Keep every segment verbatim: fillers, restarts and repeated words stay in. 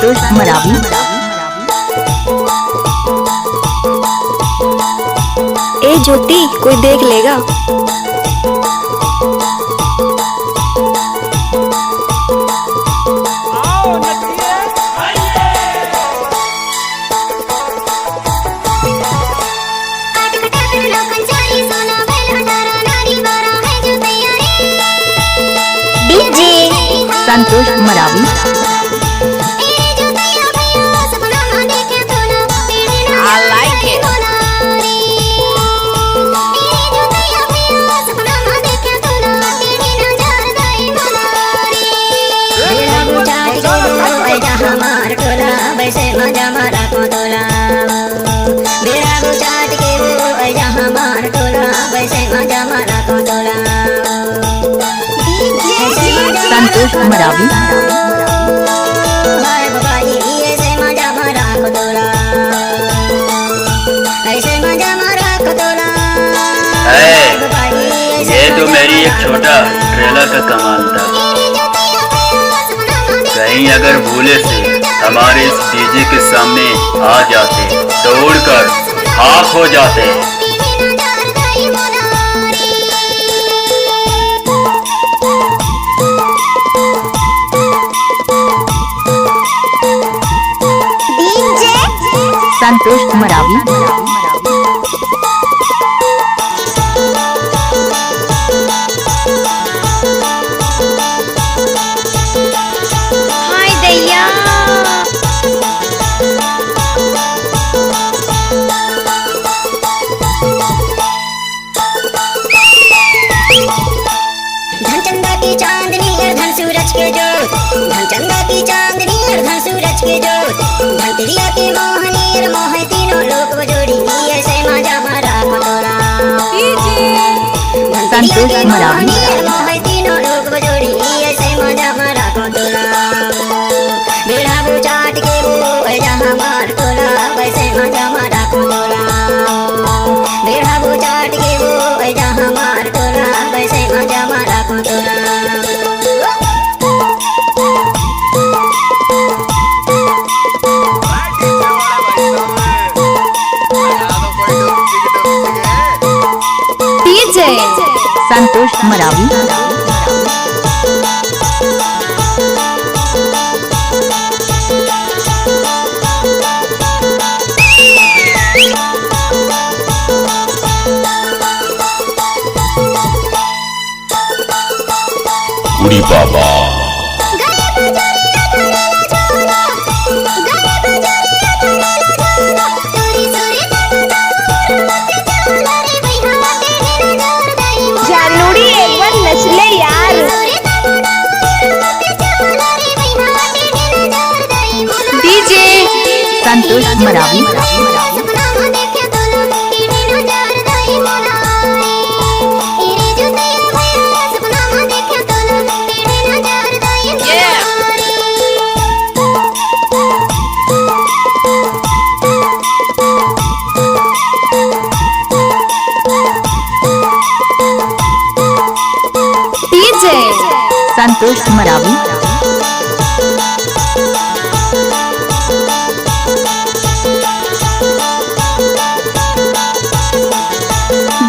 संतोष मरावी। ए ज्योति, कोई देख लेगा। DJ Santosh Maravi. I like it। बेड़ा बुचाट के वो अइजा हमार टोला, वइसे मजा मारा को तोला। बेड़ा बुचाट के वो अइजा हमार टोला, वइसे मजा मारा को तोला। संतोष मरावी। हाय बाबा, ये ऐसे मजा मारा को तोला। ऐसे मजा मारा को तोला। है, ये तो मेरी एक छोटा ट्रेलर का कमाल था। कहीं अगर भूले से हमारे इस डीजे के सामने आ जाते तो उड़कर खाक हो जाते। DJ संतोष मरावी। हाय दैया। धन चंदा की चांदनी और धन सूरज के जोत, धन चंदा की चांदनी और धन सूरज के जोत, धन तिरिया की मोहनी और मोह तीनों लोक वो जोड़ी, ऐसे मजा मारा को तोला। धन तिरिया की मोहनी और मोह तीनों लोक वो जोड़ी, ऐसे मजा मारा को तोला। बेड़ा बुचाट के वो अइजा हमार टोला, वइसे मजा मारा को तोला। बेड़ा बुचाट के वो अइजा हमार टोला, वइसे मजा मारा को तोला। DJ संतोष मरावी। उड़ी बाबा। जानूड़ी एक बार नचले यार। DJ संतोष मरावी। DJ संतोष मरावी।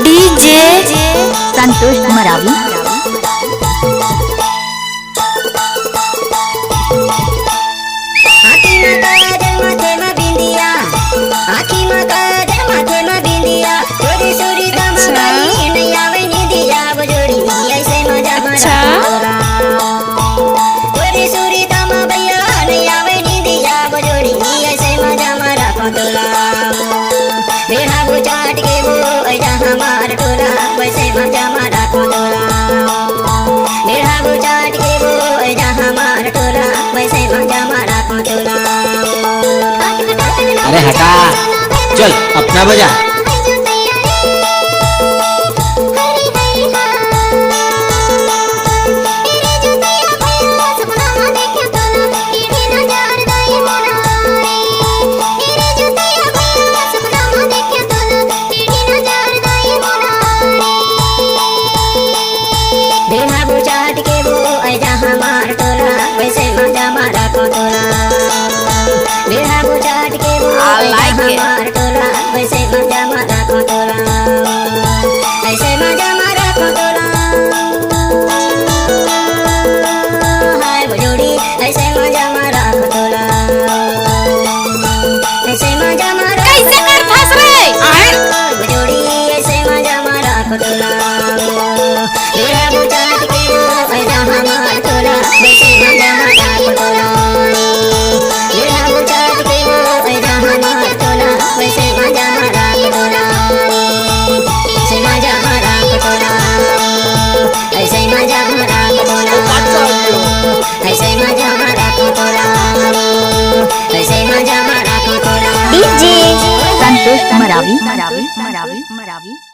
DJ संतोष मरावी। आँखी म काजर, माथे म बिंदिया, आँखी म काजर, माथे म बिंदिया, तोरी सुरी तमा अच्छा। बाली नैया वही निंदिया, बजोड़ी ऐसे मजा मारा अच्छा। तोरा। तोरी सुरी तमा भैया नैया वही निंदिया, बजोड़ी ऐसे मजा मारा तोरा। बेड़ा बुचाट के वो अइजा हमार टोला, वइसे मजा मारा तोरा। बेड़ा बुचाट के वो अइजा हमार टोला, वइसे मजा मारा तोरा। अरे हटा, चल अपना बजा। बेड़ा बुचाट के वो अइजा हमार टोला, वइसे मजा मारा को तोला। Maravi, Maravi, Maravi, Maravi.